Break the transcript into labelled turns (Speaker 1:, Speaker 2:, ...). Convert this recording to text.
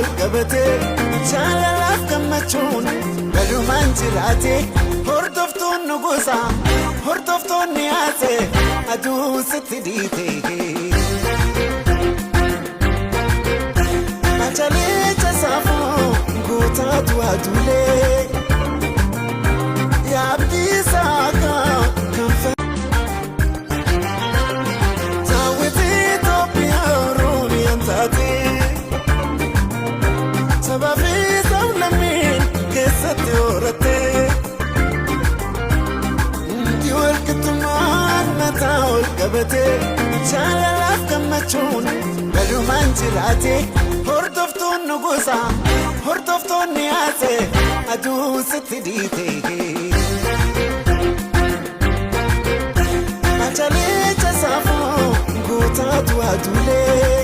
Speaker 1: ol qabatee jaalalaaf gammachuun walumaan jiraate. Hordoftuun nu gosa, hordoftoonni haase aduu sitti dhiite. Machalee saafuu guutaatu aduulee yaabdii saakaa kan Daawwitii Itoophiyaa Oromiyaan taate sabaa fi sablammiin keessatti horatte. Hundi walqixxummaan mataa ol qabate jaalalaaf gammachuun walumaan jiraate. Hordoftuun nu gosa, hordoftoonni haase aduu sitti dhiite. Machalee saafuu guutaatu aduulee.